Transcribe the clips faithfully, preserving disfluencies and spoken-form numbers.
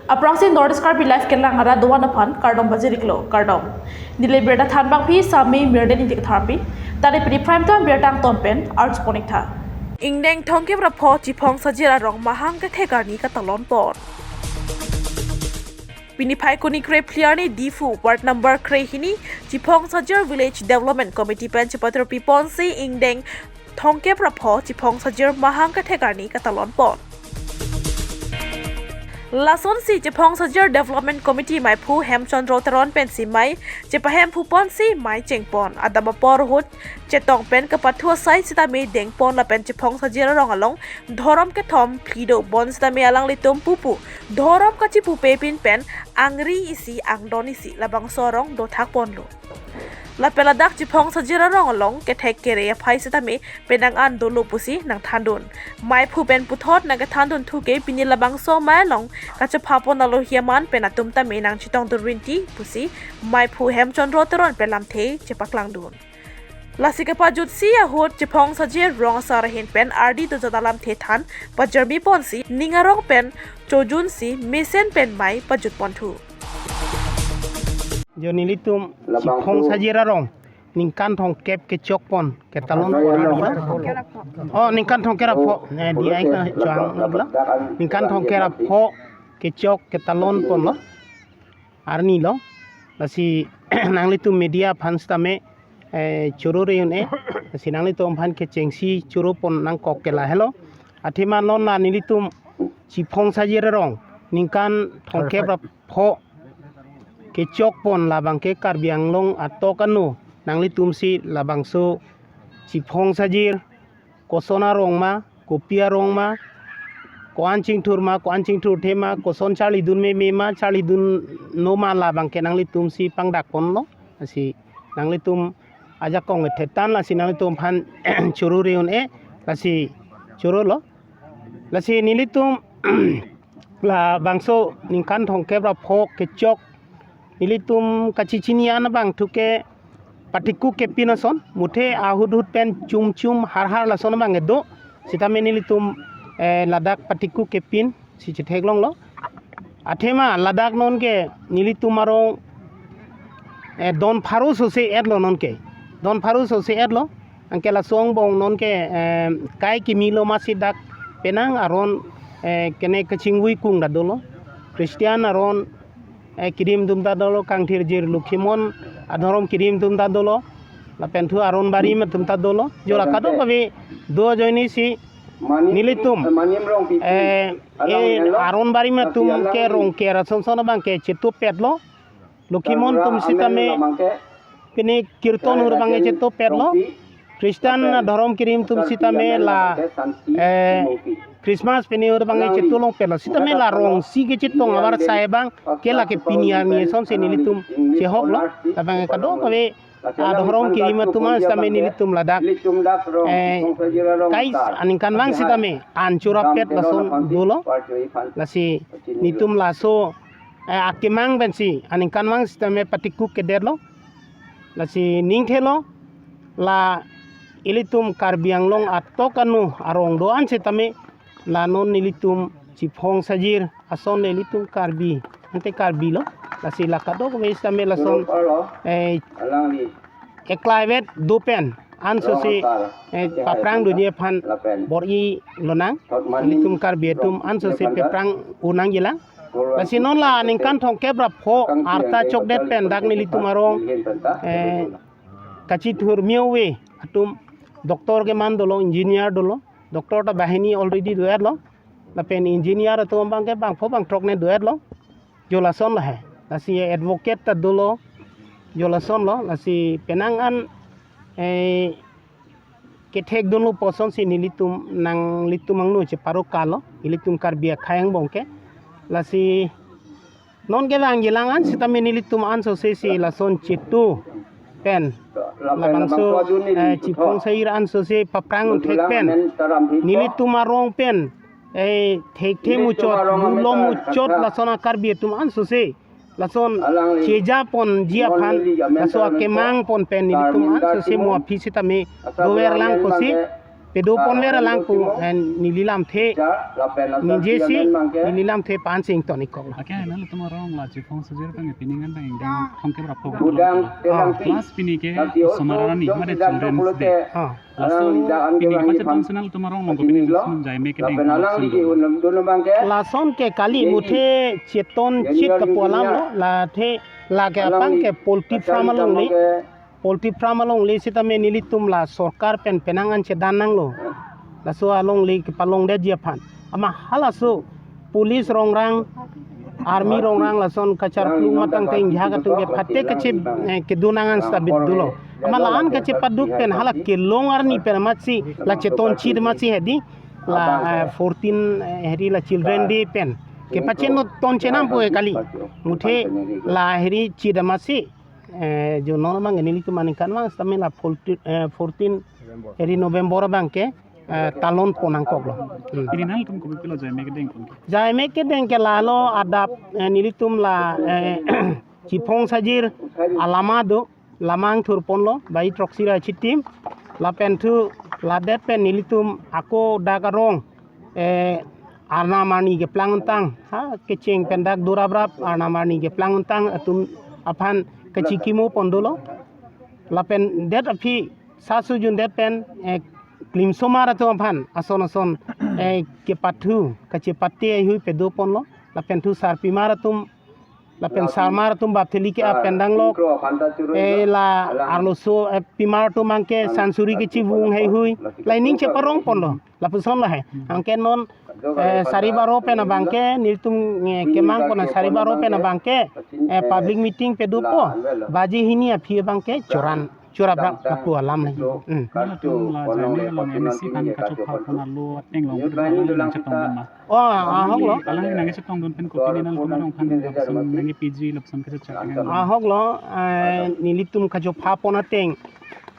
Aphrangsi North East Karbi Live kelang arat doan aphan kardom pajir-iklo, kardom. Neli birta thanbangpi Sami Mirden Ingti Katharpi, tari pini prime time birta angton pen arjuponik tha. Ingdeng thomkep ra pho Chiphong Sajir arong mahang kethek arni katalon pon. Pini Phaikuni kre phli arni Diphu ward number kre hini Chiphong Sajir Village Development Committee pen chepatirpi ponsi ingdeng thomkep ra pho Chiphong Sajir mahang kethek arni katalon pon. Lasonsi Chiphong Sajir Development Committee maiphu Hemchandra Teron pensi mai chepahemphu ponsi mai chengpon. Adam apor ahut chetong pen kapathu asai sitame dengpon lapen Chiphong Sajir arong along dhorom kethom phli do, bonsitame alanglitum pupu dhorom kachipupepin pen angri isi angdon isi labangso arong dothak ponlo. Lapen ladak Chiphong Sajir arong along kethek kere aphai sitame penang an dolo pusi nangthandun. Maiphu pen puthot nangkethandun thuke pini labangso amei along kachepha pon alohi aman pen atum tame nangchetongdun rinti pusi maiphu Hemchandra Teron pen lamthe chepaklangdun. Lasi kapajutsi ahut Chiphong Sajir rong asar ahin pen ardi dojat alamthe than pajirmi ponsi ning arong pen chojunsi mesen pen mai pajut ponthu. Jo nelitum Chiphong Sajir arong ningkan thomkep kechok pon ketalon pon arni lo. Oh, ningkan thomkep ra pho. Eh, di ai ka chang lo. Ningkan thomkep ra pho kechok ketalon ponlo arni lo. Lasi nanglitum media aphan sitame, eh, choro re un-e. Lasi nanglitum aphan kechengsi choro pon nangkok ke lahelo. Athema non la nelitum Chiphong Sajir arong ningkan thomkep ra pho kechok pon labang ke Karbi Anglong atok ano nanglitumsi labangso Chiphong Sajir koson arong ma, kopi arong ma, ko-an chingthur ma, ko-an chingthurthe ma, koson charlidun meme ma, charlidunno ma labang ke nanglitumsi pangdak ponlo. Lasi nanglitum ajakong thetan lasi nanglitum aphan choro re un-e, lasi choro lo. Lasi nelitum labangso ningkan thomkep ra pho kechok nelitum kachechini an abang thu ke patikuk kepin ason, muthe ahut hut pen chum chum har har lason abang kedo. Sitame nelitum, eh, ladak patikuk kepin si chetheklonglo. Athema ladak non ke nelitum arong, eh, don pharo sose etlo non ke. Don pharo sose etlo. Anke laso angbong non ke, eh, kai kimi lo masi dak penang aron, eh, kene kachingvui kung ta dolo. Christian aron, eh, kirim atum ta dolo, kangthir jir Lokhimon adhorom kirim atum ta dolo. Lapen thu aron barim atum ta dolo. Jo la kadokave do ajoinesi nelitum, eh, eh, aron barim atum ke rong ke rason son abang ke chetupetlo. Lokhimon atum sitame pini kirton hur abang ke chetupetlo. Christian adhorom kirim atum sitame la, eh, Christmas pini hur abang ke chetulongpetlo. Sitame la rong isi kechetong avarsai abang ke lake pini arni asonsi nelitum chehoklo. Labang ke kadokave adhorom kirim atum an sitame nelitum ladak, eh, kai aningkanvang sitame an chorapet lason dolo. Lasi nelitum laso, eh, akemang pensi aningkanvang sitame patikuk kedetlo. Lasi ningthelo la ilitum Karbi Anglong atok ano arong do-an sitame la non nelitum Chiphong Sajir ason le ilitum Karbi, ante Karbi lo. Lasi la kadokave sitame lason, eh, eklaivet do pen ansose, eh, paphrang dunji aphan bor-i lonang. Nelitum Karbi atum ansose paphrang unang jilang. Lasi non la ningkan thomkep ra pho arta chokdet pen dak nelitum arong, eh, kachithur miove atum doctor keman dolo, engineer dolo, doctor ta banghini already do-etlo. Lapen engineer atum abang ke bangpho bangthrok ne do-etlo. Jo lason lahai. Lasi advocate ta dolo. Jo lason lo. Lasi penang an, eh, kethekdunlo pu asonsi nelitum nanglitum angno cheparokalo. Ilitum Karbi akhei angbong ke. Lasi non kevang jilang an sitame nelitum ansose si lason chetu pen labangso, eh, Chiphong Sajir ansose paphrang thek pen nelitum arong pen, eh, thekthe muchot, lulom muchot lason a-Karbi atum ansose lason cheja ponji aphan, laso akemang pon pen nelitum ansose mo aphi sitame doverlang pusi pedo ponver alang pu, eh, neli lamthe ningje si, neli lamthe pan sing tonik kok. Ake hai nanglitum arong la chiphong sajir abang pining an abang ingdeng thongkep rapok. Plus pini ke Osomar Arni, mate Children's Day. Ah. Laso pini kepachetong si nanglitum arong along kopine ason jai me kedeng, lason do? Lason ke kali, muthe cheton chit kapu alam lo, la the, la ke apang ke poultry farm along le, poultry farm along le sitame nelitum la sorkar pen penang an chedan nanglo. Laso along le kepalongdetji aphan. Amat halaso police rongrang, army rongrang lason kacharplung matang te ingjak atum ke phate kachi, eh, kedun nang an stabit dolo. Amat la-an kachepaduk pen hala kelong arni pen amatsi la cheton chit amatsi hedi la, eh, fourteen, eh, hedi la Children Day pen kepachenot ton chenam pu ke kali. Muthe la hedi chit amatsi, eh, jo non abang nelitum aningkan abang sitame la fourteen, eh, fourteen hedi November abang ke, eh, talon pon nangkoklo. Hmm. Pini nanglitum kopi pilo jai me kedeng pon? Jai me kedeng ke lalo adap, eh, nelitum la, eh, chiphong sajir alama do, lamang thur ponlo, bai throksi ra chitim, lapen thu ladet pen nelitum ako dak arong, eh, arnam arni keplang untang, ha, kecheng pen dak duraprap arnam arni keplang untang atum aphan kachikimo pon dolo, lapen det aphi sa sujun det pen, eh, klimsomar atum aphan ason ason, eh, kepathu kachepate haihui pedo ponlo, lapen thu sarpimar atum, lapen sarmar atum bap theli ke-ap pen danglok, eh, la arloso, eh, pimar atum abang ke sansuri kechivung haihui, la ining cheparong ponlo, lapuson lahai. Anke non, eh, sari baro pen abang ke nelitum, eh, kemang pon, sari baro pen abang ke, eh, public meeting pedopo, baji hini aphi abang ke choran chorabrak lapu alam le. Hmm. Nanglitum la jai me along M A C aphan kachopha pon alo ateng along alang nangchetongdun ma? Oh, ahok lo. Alang nangchetongdun pen kopine nanglitum arong aphan lapuson nangpi ji lapuson kachechak nang? Ahok lo, eh, nelitum kachopha pon ateng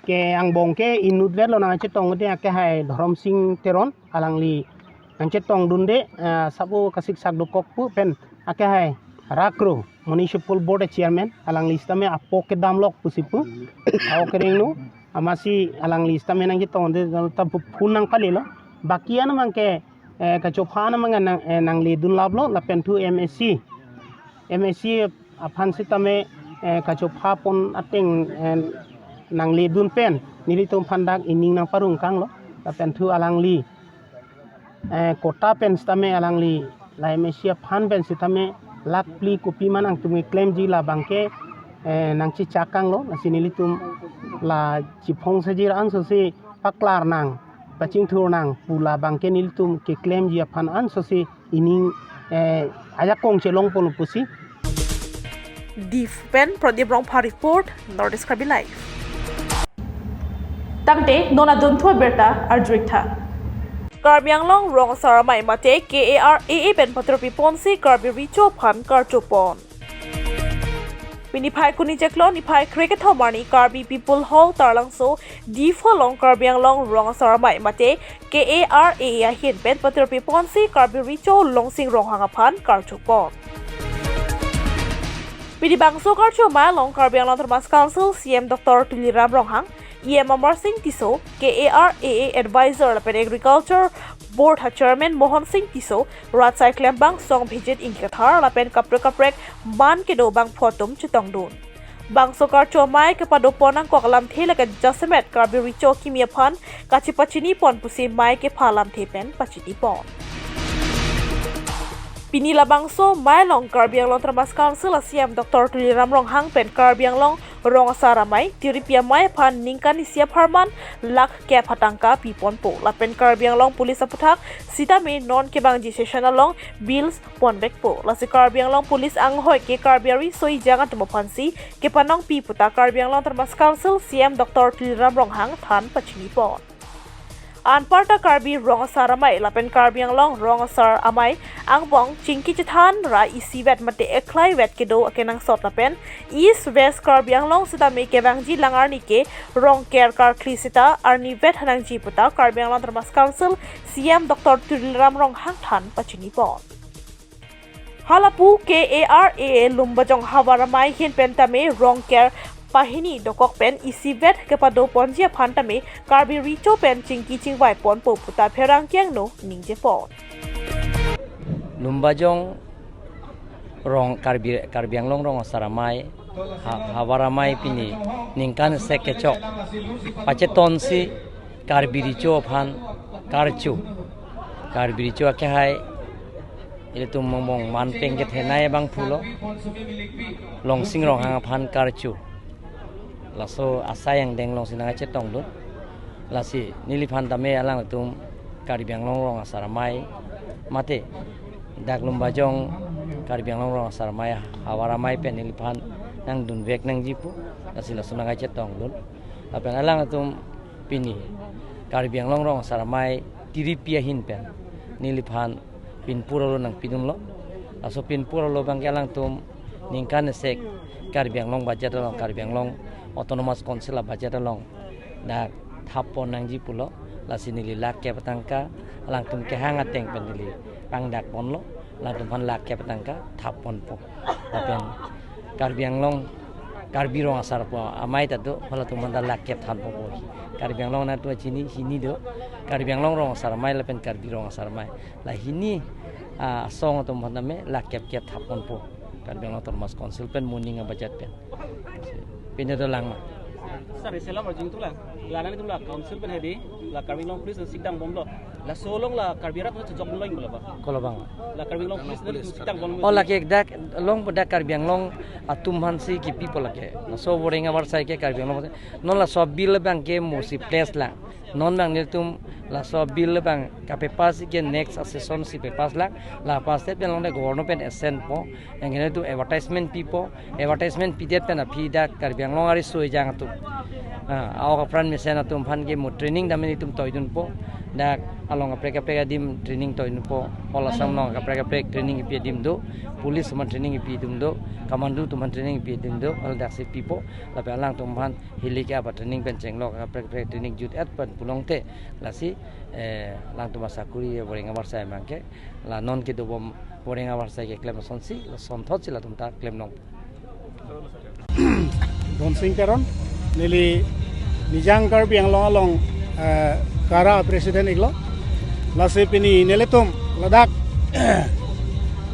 ke angbong ke inutvet lo nangchetong de, ake hai Dhorom Sing Teron, alangli nangchetongdunde, eh, sabo kasiksak dokok pu pen ake hai Rakro Municipal Board a chairman, alangli sitame apok kedamlok pusi pu. Aok kerengno, amatsi alangli sitame nangchetongde ta pu phun nangpalelo. Baki an abang ke, eh, kachopha an abang nang, eh, nangledun laplo, lapen thu M A C. M A C aphan sitame, eh, kachopha pon ateng, eh, nangledun pen nelitum aphan dak ining nangparung kanglo, lapen thu alangli, eh, kota pen sitame alangli la M A C aphan pen sitame lakh phli kopi man angtum keklemji labang ke, eh, nangchechak kanglo, lasi nelitum la chiphong sajir ansosi paklar nang, pachingthur nang pu labang ke nelitum keklemji aphan ansosi ining, eh, ajakong chelong ponlo pusi. Diphu pen Pradip Rongphar report, North East Karbi Live. Tangte non adunthu abirta arjuiktha. Karbi Anglong Rong Asar Amei mate K A R A A pen patirpi ponsi Karbi Recho aphan karcho pon. Pini phai kuni chiklo niphai krekethom arni Karbi People Hall Taralangso Diphu along Karbi Anglong Rong Asar Amei mate K A R A A ahin pen patirpi ponsi Karbi Recho Longsing Ronghang aphan karcho pon. Pini bangso karcho amei along Karbi Anglong Autonomous Council C E M Doctor Tuliram Ronghang, E M Amarsing Tisso, K A R A A Advisor lapen Agriculture Board ha Chairman Mohon Sing Tisso, Rat Saiklembang Song Abhijit Ingti Kathar lapen kaprek kaprek man kedo bangphu atum chetongdun. Bangso karcho amei kepado pon nangkok alamthe lake jasemet Karbi Recho kimi aphan kachepachini pon pusi amei kepha alamthe pen pachini pon. Pini labangso amei along Karbi Anglong Autonomous Council a C E M Doctor Tuliram Ronghang pen Karbi Anglong Rong Asar Amei, tiripi amei aphan ningkan isi apharman lakh kep atangka pi ponpo. Lapen Karbi Anglong Police aputhak sitame non kevangji session along bills ponvekpo. Lasi Karbi Anglong Police anghoi ke Karbi ari soi jang atum aphansi kepanongpi puta Karbi Anglong Autonomous Council C E M Doctor Tuliram Ronghang than pachini pon. Anparta Karbi Rong Asar Amei lapen Karbi Anglong Rong Asar Amei angbong chingki chethan ra isivet mate eklaivet kedo akenangsot lapen East West Karbi Anglong sitame kevangji lang arni ke Rongker karkli sita arnivet hanangji puta Karbi Anglong Autonomous Council C E M Doctor Tuliram Ronghang than pachini pon. Halapu K A R A A Lumbajong havar amei ahin pen tame Rongker pahini dokok pen isivet kepado ponji aphan tame Karbi Recho pen chingki chingvai ponpo puta pherangke angno ningjepon. Lumbajong rong Karbi, Karbi Anglong Rong Asar Amei, ha, Havar Amei pini ningkan sek kechok pachetonsi Karbi Recho aphan karcho. Karbi Recho akehai ilitum mong mong manpeng kethenei abang pulo. Longsing Ronghang aphan karcho. Laso asai angdeng alongsi nangkachetongdun. Lasi neliphan tame alangtum Karbi Anglong Rong Asar Amei mate dak Lumbajong Karbi Anglong Rong Asar Amei Havar Amei pen neliphan nangdunvek nangji pu. Lasi laso nangkachetongdun. Lapen alangtum pini Karbi Anglong Rong Asar Amei tiripi ahin pen neliphan pinpur alo nangpidunlo. Laso pinpur alo abangke alangtum ningkan sek Karbi Anglong budget along, Karbi Anglong Autonomous Council a budget along dak thappon nangji pulo. Lasi neli lakh kep atangka alangtum kehang ateng pen neli pangdakponlo. Alangtum aphan lakh kep atangka thapponpo. Lapen Karbi Anglong, Karbi Rong Asar pu amei ta do, halatum aphan ta lakh kep thanpo po. Karbi Anglong natu chini hini do. Karbi Anglong Rong Asar Amei lapen Karbi Rong Asar Amei. La hini, ah, asong atum aphan tame lakh kep kep thapponpo. Karbi Anglong Autonomous Council pen moning a budget pen. Pine dolang ma. Sir, isi alam arjung itulang. La nanglitum la council pen hedi, la Karbi Anglong Police nangsikdang bomlo. Laso along la Karbi arat nangchejok bomlo ingbo la ba? Kolo bang. La Karbi Anglong Police nangchejok sikdang bomlo. Oh, lake dak along pu dak Karbi Anglong atum aphansi kipipo lake. Laso Boreng Avarsai ke Karbi Anglong. Non laso bill abangke mo si place lang. Non abang nelitum laso bill abang kapepass ke next a session si pepass lang. La pass det pen along de governor pen assent po. Yang kene tu advertisement pipo, advertisement pidet pen aphi dak Karbi Anglong ariso ejang atum. Ah, awak apran mesen atum aphan ke mo training dam nelitum toidunpo. Dak along kaprek kaprek adim training toidunpo. All Assam along kaprek kaprek training kipi adim do. Police atum aphan training kipi adim do. Commando atum aphan training kipi adim do. All daksi pipo. Lapen alangtum aphan hili ke apa training pen chenglok kaprek kaprek training jut et pen pulongte. Lasi, eh, alangtum asakuri Boreng Avarsai abangke. La non kedobom Boreng Avarsai keklem asonsi, lasonthotsi latum ta klemlong. Donsing Teron, neli Nijang Karbi Anglong along, eh, KARA president iklo. Lasi pini nelitum ladak,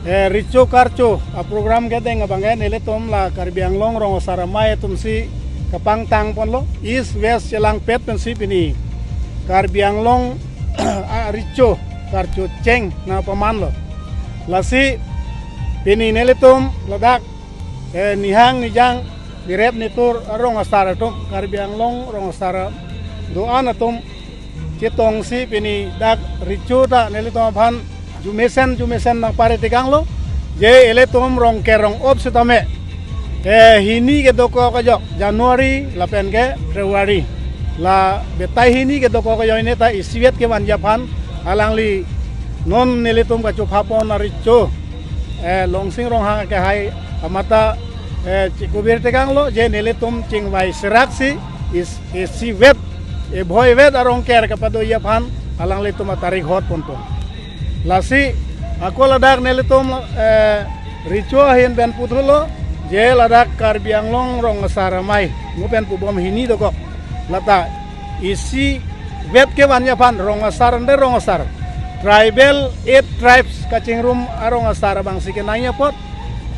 eh, Recho Karcho a program kedeng abangke nelitum la Karbi Anglong Rong Asar Amei atumsi kapangtangponlo. East West chelangpet pensi pini Karbi Anglong a Recho Karcho cheng nangpamanlo. Lasi pini nelitum ladak, eh, nihang nijang, nirep nitur arong asar atum, Karbi Anglong rong asar do-an atum chetongsi pini dak Recho ta nelitum aphan jumesen jumesen nangpare tekanglo, je ilitum Rongker rong-op sitame, eh, hini kedokok ajok January lapen ke February, la betai hini kedokok ajoine ta isivet kevanji aphan alangli non nelitum kachophapon a Recho, eh, Longsing Ronghang akehai amata, eh, chikubir tekanglo je nelitum chingvai seraksi is, isivet, eh, bhoivet a Rongker kepadoji aphan alanglitum atarik hotponpo. Lasi ako ladak nelitum, eh, Recho ahin pen puthulo je ladak Karbi Anglong Rong Asar Amei mu pen pubom hini dokok. Lata isivet kevanji aphan rong asar ante rong asar, tribal eight tribes kachingrum arong asar abangsi kenangji apot,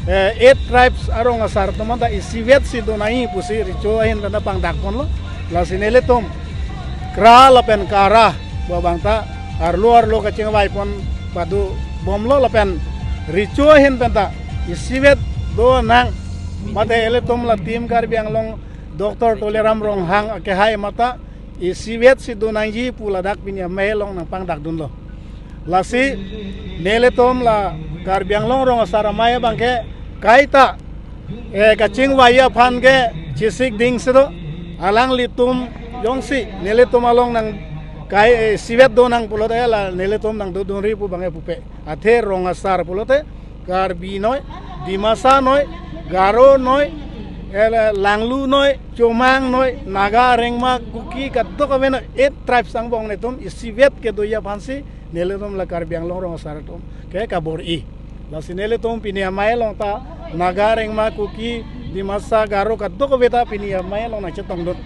eh, eight tribes arong asar atum anta isivetsi donangji pusi Recho ahin pen ta pangdakponlo. Lasi nelitum KRA lapen KARA pu abang ta arlo arlo kachingvaipon padobomlo lapen Recho ahin pen ta isivet donang mate ilitum la Team Karbi Anglong Doctor Tuliram Ronghang akehai mata isivetsi donangji pu ladak pini amei along nangpangdakdunlo. Lasi nelitum la Karbi Anglong Rong Asar Amei abangke kaita, eh, kachingvai aphan ke chesik dingsi do, alanglitum jongsi nelitum along nangkai, eh, isivet donang pulote la nelitum nangdodunri pu abangke pupe. Athe rong asar pulote Karbi noi, Dimasa noi, Garo noi, eh, Langlu noi, Chomang noi, Naga, Rengma, Kuki, kadokave noi, eight tribes angbong netum isivet kedoji aphansi nelitum la Karbi Anglong rong asar atum ke kabor-i. Lasi nelitum pini amei along ta Naga, Rengma, Kuki, Dimasa Garo kadokave ta pini amei along nangchetongdun.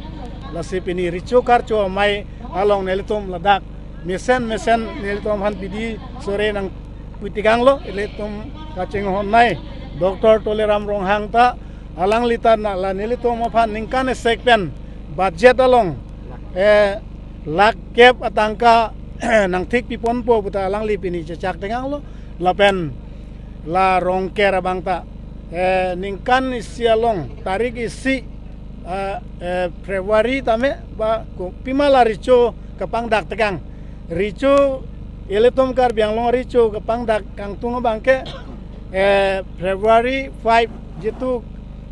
Lasi pini Recho Karcho amei along nelitum ladak mesen mesen nelitum aphan bidi sore nangputikanglo, ilitum kachinghonnei Doctor Tuliram Ronghang ta, alangli ta na la nelitum aphan ningkan isi pen budget along, eh, lakh kep atangka nangthik piponpo pu ta alangli pini chechak tekanglo. Lapen la Rongker abang ta, eh, ningkan isi along, tarik isi, eh, eh, February tame ba ko-, pima la Recho kapangdak tekang. Recho, ilitum Karbi Anglong Recho kapangdak kangtung abangke, eh, February five, jitu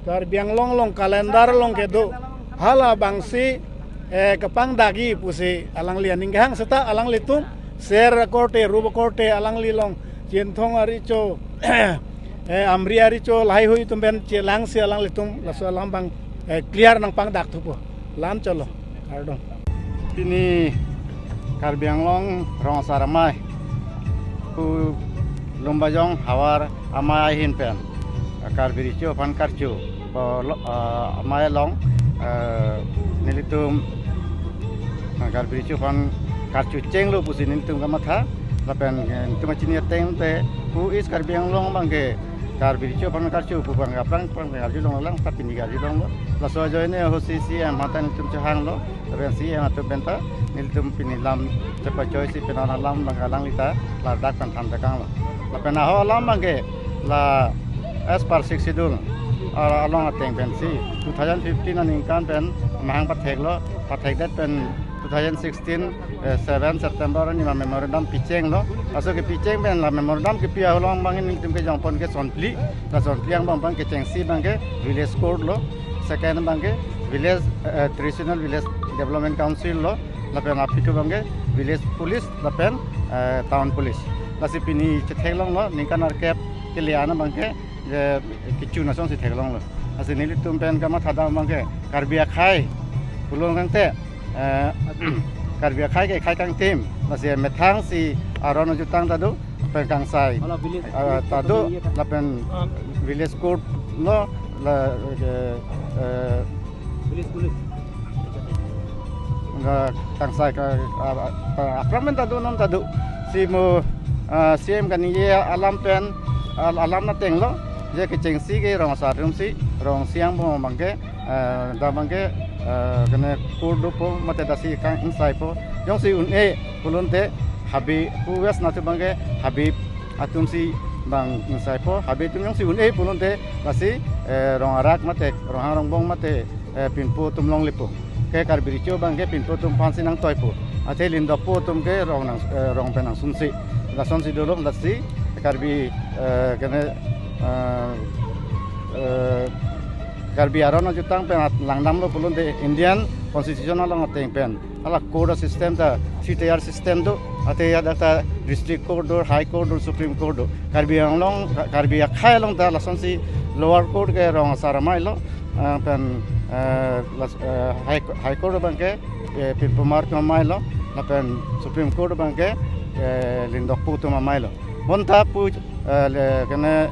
Karbi Anglong along calendar along kedo, halabangsi, eh, kapangdakji pusi alangli aning kehang, seta alanglitum ser akorte, rup akorte, alangli along Chinthong arecho, eh, Amri arecho, lahai hui atum pen chelangsi alanglitum laso alam abang, eh, clear nangpangdak thupo. La-an chotlo. Kardom. Pini Karbi Anglong Rong Asar Amei pu Lumbajong havar amei ahin pen, ah, Karbi Recho aphan karcho, ah, lo-, ah, amei along, ah, nelitum, ah, Karbi Recho aphan karcho chenglo pusi nelitum kamatha. Lapen, eh, nelitum kachini ateng te pu East Karbi Anglong abangke Karbi Recho aphan karcho pu abang aphrang aphrang karjulong lang, ta pini karjulonglo. Laso ajoine ahut si C M aphan ta nelitum chehanglo. Lapen C M atum pen ta nelitum pini lam chepachoisi pen alam abang alangli ta ladak pen than tekanglo. Lapen aho alam abangke la as per Sixth Schedule, ah, along ateng pensi two thousand fifteen aningkan pen mahang patheklo, pathekdet pen two thousand sixteen, eh, seven September anima memorandum pichenglo. Laso kepicheng pen la memorandum kepi aho alam abang nelitum kejongpon ke sonphli, la sonphli angbong abang kechengsi abangke village court lo, second abangke village, eh, traditional village development council lo, lapen aphi ke abangke village police lapen, eh, town police. Lasi pini chetheklonglo, ningkan arkep kele-an abangke, je, kechun asonsi theklonglo. Lasi nelitum pen kamathadam abangke Karbi akhei pulongtangte, eh, Karbi akhei ke khei kangtim, lasi methang si aron ajutang ta do, pen kangsai, ala village, ah, village ta do, court ye ta, lapen, ah, village court lo, la, eh, eh, village police. Nga kangsai ka, ah, ah, aphrang pen ta do, non ta do. Si mo, ah, C M kaningje alam pen, al-, alam atenglo, je kechengsi ke rong asar atumsi, rong siang bo abangke, eh, dak abangke, eh, kene court dopo, mate dasi kang ingsaipo. Jongsi un-e pulote Habe pu West anatthu abangke Habe atumsi bang ingsaipo. Habe atum jongsi un-e pulote lasi, eh, rong arak mate, ronghang rongbong mate, eh, pinpo atum longlepo. Ke Karbi Recho abangke pinpo atum aphansi nangtoipo. Athe lindokpo atum ke rong nang, eh, rong pen nangsunsi. Lasonsi dolo, lasi Karbi, eh, kene, eh, eh, Karbi aron ajutang pen at langdamlo pulote Indian Constitution along ateng pen, hala court system ta three tier system do, athe hadak ta District Court do, High Court do, Supreme Court do. Karbi Anglong, Ka-, Karbi akhei along ta lasonsi lower court ke rong asar amei lo, eh, pen, eh, las-, eh, High, High Court abangke, eh, pinpomar atum amei lo, lapen Supreme Court abangke, eh, lindokpo atum amei lo. Bonta pu, eh, le, kene, eh,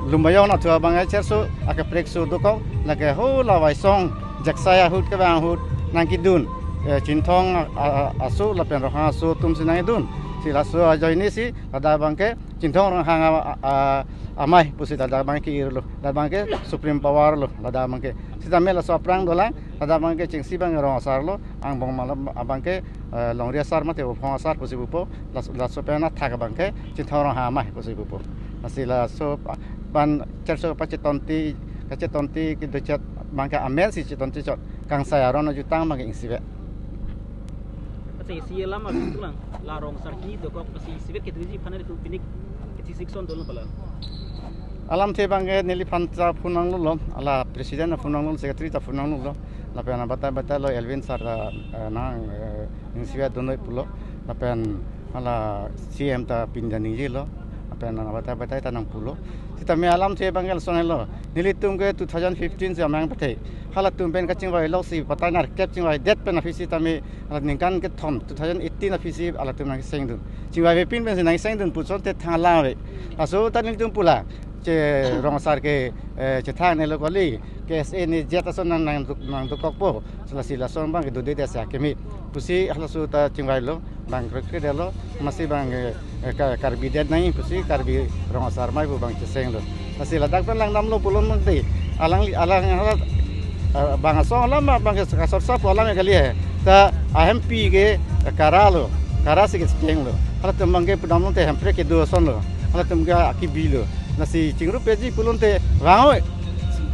Lumbajong anatthu abang cherso, akaprek so dokok, lake ho la Waisong, Jaksai ahut kevang ahut, nangkedun, eh, Chinthong a, a, aso, lapen Ronghang aso atumsi nangkedun. Si laso ajoinesi, ladak abangke, Chinthong Ronghang a, a, a, amei pusi ladak abangke irlo, ladak abangke supreme power lo, ladak abangke. Sitame laso aphrang dolang, ladak abangke chengsi abang rong asar lo, angbong malam abangke, eh, longri asar mate uphong asar pusi pupo, las-, laso pen athak abangke Chinthong Ronghang amei pusi pupo. Lasi laso pa-, pan cherso pachetonti, kachetonti kedochet abangke amensi chetonti chot. Kangsai aron ajutang abangke ingsivet. Pasi isi alam abang tulang, la rong asar hini dokok pasi isivet ketuji aphan ari tu pinik keti sikson dolang pala. Alamthe abangke neliphan ta phone nanglolo, hala president ta phone nanglolo, secretary ta phone nanglolo. Lapen abatai batai lo Elwin sir ta, eh, nang, eh, ingsivet dun noi pulo. Lapen hala C M ta pini ta ningjelo. Lapen abatai batai ta nangpulo. Sitame alamthe abangke lason helo. Nelitum ke two thousand fifteen si amahang pathek. Halatum pen kachingvai loksi patai nerkep chingvaidet pen aphi sitame hala ningkan kethom two thousand eighteen aphi si halatum nangkesengdun. Chingvaivepin pensi nangkesengdun pu asonte thang alam ave. Laso ta nelitum pulang. Che rong asar ke, eh, chethang ne lo kali, K S A ne jet ason nang, nang duk, nang dukokpo, sila sila son bang ke dode te sa kemi. Pusi halaso ta chingvai lo, bang kre kre de lo, masi bang, eh, eh, Ka-, Karbi det nai, pusi Karbi rong asar mai pu bang cheseng lo. Masi ladak pen langdam lo pulote, alang, alang, alang, eh, bang asong alam, bang ke kasor sa pu alam kali eh. Ta ahempi ke kara lo, kara si ke cheng lo. Halatum bang ke pudam lote hemprek kedo ason lo. Halatum ke akibi lo. Lasi chingrup peji pulote vang oi.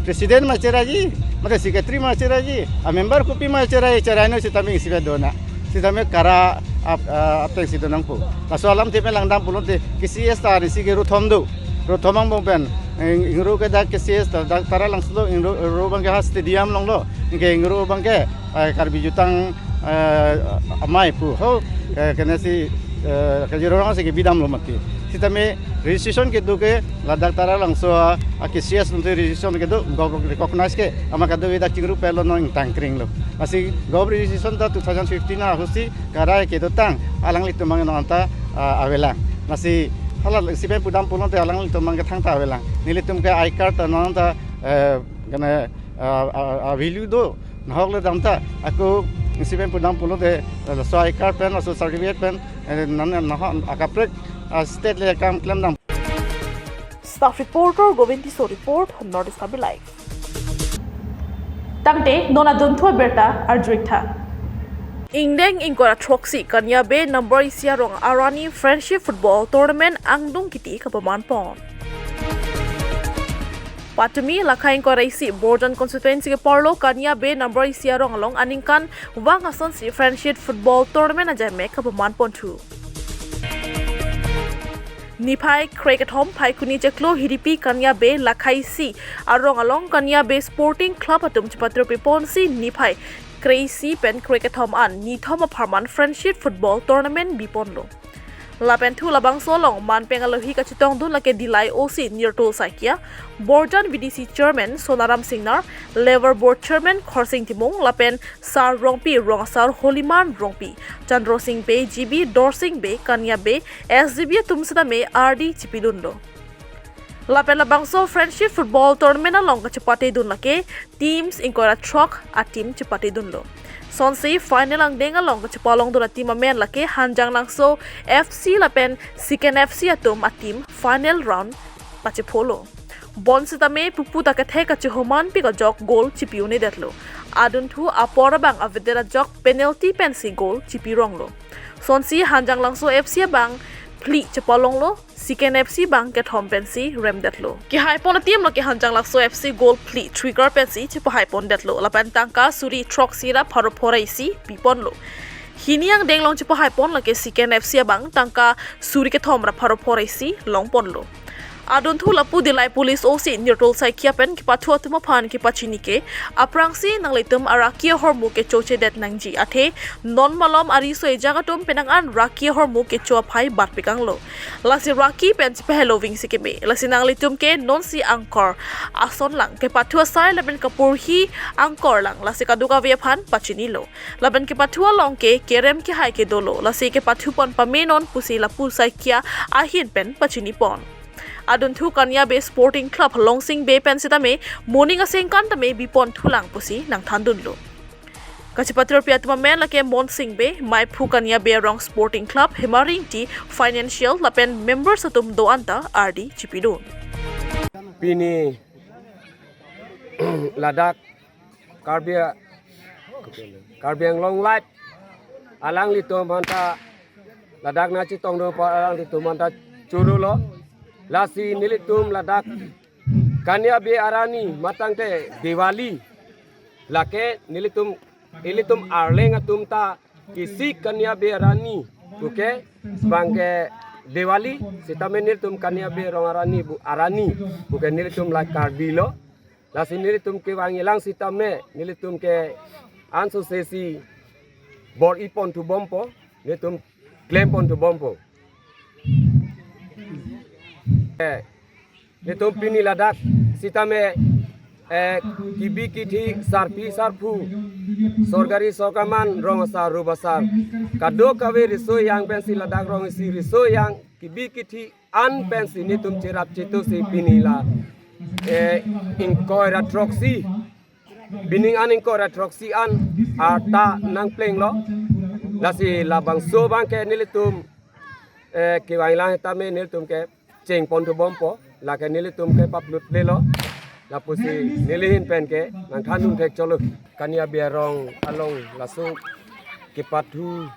President ma cheraiji, mate secretary ma cheraiji, a member kopi ma cherai, cherai no sitame isi be dona. Sitame kara ap, ah, apeng si donangpo. Laso alamthe pen langdam pulote K C S ta isi ke ru thom do. Ru thom angbong pen, ing-, ingru ke dak K C S ta, dak Taralangso lo, ingru, ru bang ke ha stadium along lo. Ingke ingru bang ke, eh, Karbi Jutang, eh, Amei pu ho, eh, kena si, eh, kajirorong si kebidam lo mati. Sitame registration kedo ke ladak Taralangso a, a K C S untuk registration kedo, gov recognize ke, amat kado vedak chingrup pelo non tangkring lo. Masi gov registration ta two thousand fifteen ahut si kara kedotang, alanglitum bang non ta, ah, avelang. Masi hala isi pen pudam pulote alanglitum bang ke thangta avelang. Nelitum ke I card ta non ta, eh, kena, ah, ah, ah, value do. Nahok le dam ta, ako isi pen pudam pulote, eh, laso I card pen, laso certificate pen, eh, non, non, akaprek, ah, state le kam klemdam. Staff reporter Govind Tisso report, North East Karbi Live. Tangte non adunthu abirta arjuiktha. Ingdeng ingkoi ra throksi Kania Bey number isi arong arani Friendship Football Tournament angdeng kiti kapaman pon. Patumi lakhai ingkoi ra isi Borjan constituency ke-arlo Kania Bey number isi arong along aningkanvang asonsi Friendship Football Tournament ajaimek kapaman ponthu. Niphai krekethom Phaikuni chiklo Hiripi Kania Bey lakhai isi arong along Kania Bey Sporting Club atum chepatro piponsi niphai kre-isi pen krekethom an nithom apharman Friendship Football Tournament biponlo. Lapen thu labangso along manpeng alohi kachetongdun lake Dillai O C Nirtul Saikia, Borjan V D C Chairman Sonaram Singnar, Labour Board Chairman Khorsing Timung, lapen Sar Rongpi, Rong Asar Holiman Rongpi, Chandro Sing Bey, G B Dorsing Bey, Kania Bey S D B atum sitame ardi chipidunlo. Lapen labangso Friendship Football Tournament along kachepatedun lake teams ingkoi ra throk a-team chepatedunlo. Sonsi final angdeng along kachepalongdun a-team amen lake Hanjanglangso F C lapen Siken F C atum a-team final round pachepholo. Bonsitame pupu ta kethek kachehomanpik ajok goal chipi-un-edetlo. Adunthu apor abang avedet ajok penalty pensi goal chipironglo. Sonsi Hanjanglangso F C abang phli chepalonglo, Siken F C abang kethom pensi remdetlo. Kehaipon a-team lake Hanjanglangso F C goal phli throkkar pensi chepahaipondetlo. Lapen tangka suri throksi ra pharo phor ra isi piponlo. Hini angdeng along chepahaipon lake Siken F C abang tangka suri kethom ra pharo phor ra isi longponlo. Adunthu lapu Dillai Police O C Nirtul Saikia pen kepathu atum aphan kepachini ke, aphrangsi nanglitum araki ahormu kechochedet nangji, athe non malom ariso ejang atum penang an raki ahormu kecho aphai batpikanglo. Lasi raki pen chepahelo vingsi keme. Lasi nanglitum ke nonsi angkor ason lang, kepathu asai lapen kaporhi angkor lang, lasi kadokave aphan pachinilo. Lapen kepathu along ke kerem kehai kedolo, lasi kepathu pon pamenon pusi lapu Saikia ahin pen pachinipon. Adunthu Kania Bey Sporting Club Longsing Bey pen sitame moning asengkan tame biponthulang pusi nangthandunlo. Kachepatirpi atum amen lake Monsing Bey, Maiphu Kania Bey Arong Sporting Club, Hemari Ingti, Financial lapen members atum do-an ta ardi chipidun. Pini ladak Karbi, Karbi Anglong Live alanglitum aphanta ladak nangchetongdun apot alanglitum aphanta choro lo. Lasi nelitum ladak Kania Bey arani matangte Diwali lake nelitum, ilitum Arleng atum ta isi Kania Bey arani puke bangke Diwali, sitame nelitum Kania Bey rong arani bu arani puke nelitum la Karbi lo. Lasi nelitum kevang-i lang sitame nelitum ke ansose si bor-i ponthubompo, nelitum klem ponthubompo. Eh, nelitum pini ladak sitame, eh, kebi kethe sarpi sarpo, sorkari sorkarman, rong asar rup asar, kadokave riso ejang pensi ladak rong isi riso ejang Kebi kethe an pensi nelitum cherap chetu si pini la, eh, ingkoi ra throksi. Pining an ingkoi ra throksi an arta nangplenglo. Lasi labangso abangke nelitum, eh, kevang lang tame nelitum ke chengpon thubompo. Lake nelitum ke paplut lelo. Lapusi neli ahin pen ke nangthan thek cholo. Kania Bey arong along laso kepathu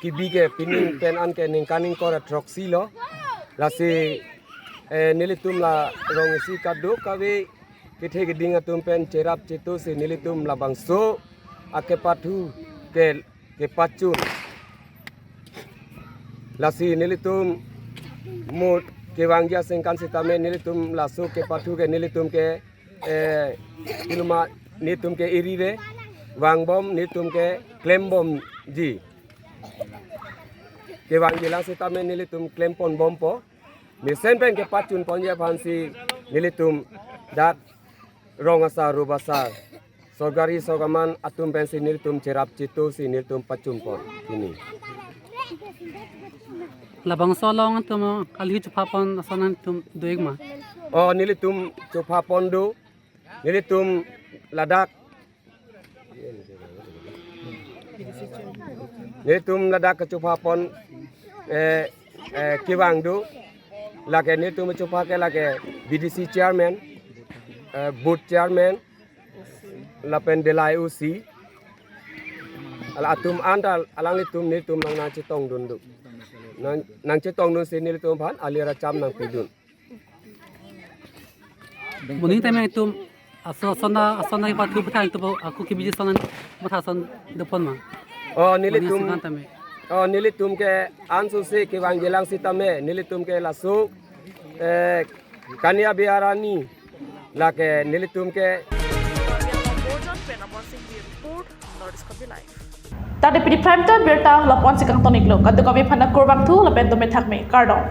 kebi ke pining pen an ke ningkan ingkoi ra throksi lo. Lasi, eh, nelitum la rong isi kadokave kethe keding atum pen cherap chetu si nelitum labangso akepathu ke kepachun. Lasi nelitum mo kevangji aningkan sitame nelitum laso kepathu ke nelitum ke, eh, iluma nelitum ke irire vangbom nelitum ke klembomji. Kevangji lang sitame nelitum klemponbompo. Mesen pen kepachunponji aphansi nelitum dak rong asar rup asar sorkari sorkarman atum pensi nelitum cherap chetu si nelitum pachunpon pini. Labangso along atum kali chophapon ason atum do-ik ma? Oh, nelitum chophapon do. Nelitum ladak, nelitum ladak kechophapon, eh, eh, kevang do. Lake nelitum chopha ke lake B D C chairman, eh, booth chairman, lapen delai O C. Ala atum anta alanglitum nelitum nang nangchetongdun do. Nang, nangchetongdun si nelitum aphan ali racham nangpidun. Moning tame itum aso asona asona ipathu bethang itum ako kebiji asona matha ason dopon ma? Oh, moning nelitum, aso kan tame. Oh, nelitum ke anso si kevangji lang sitame nelitum ke laso, eh, Kania Bey arani lake nelitum ke. Bojan pen Aman Singh Bey report, North East Karbi Live. Tadi pini prime time birta lapu-ansi kangton-iklo, kadokave aphan kurvangthu lapen dome thakme, kardom.